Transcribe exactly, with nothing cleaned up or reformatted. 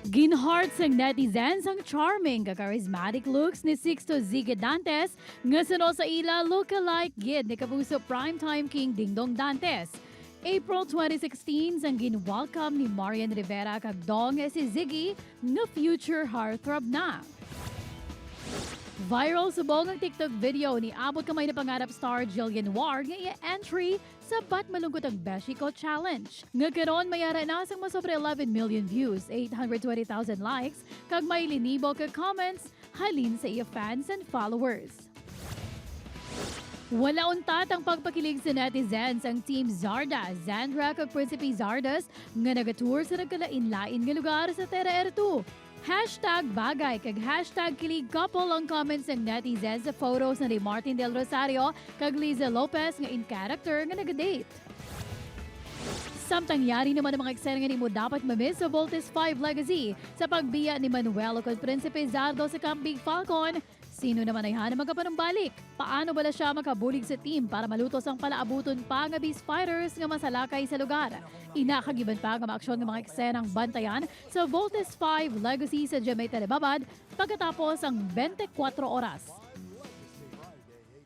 Ginheart sang netizens ang charming kag charismatic looks ni Sixto Ziggy Dantes, nga suno sa ila lookalike gid ni kapuso primetime king Dingdong Dantes. April twenty sixteen, sang gin-welcome ni Marian Rivera kag Dong si Ziggy nga future heartthrob na. Viral subong ang TikTok video ni abot kamay na pangarap star Jillian Ward nga iya entry sa Bat Malungkot ang Beshi Ko Challenge, nga karon may ara na sang masobra eleven million views, eight hundred twenty thousand likes, kag may linibo ka comments halin sa iya fans and followers. Wala untat ang pagpakilig sa netizens ang Team Zarda, Zandra kag Prinsipe Zardas nga nagatour sa nagkalain-lain nga lugar sa Tera Ertu. Hashtag bagay kag hashtag kilig couple ang comments sang netizens sa photos na ni Martin Del Rosario kag Liza Lopez nga in character nga nagadate. Samtang yari naman ang mga eksena nga di mo dapat ma-miss sa Voltes five Legacy, sa pagbiya ni Manuel ukon Prinsipe Zardo sa Camp Big Falcon, sino naman ay hana magapanumbalik? Paano bala sia makabulig sa team para malutos ang palaabuton pa nga Beast Fighters nga masalakay sa lugar? Ina kag iban pa nga maaksyon nga mga eksenang bantayan sa Voltes five Legacy sa G M A Telebabad pagkatapos ang twenty-four oras.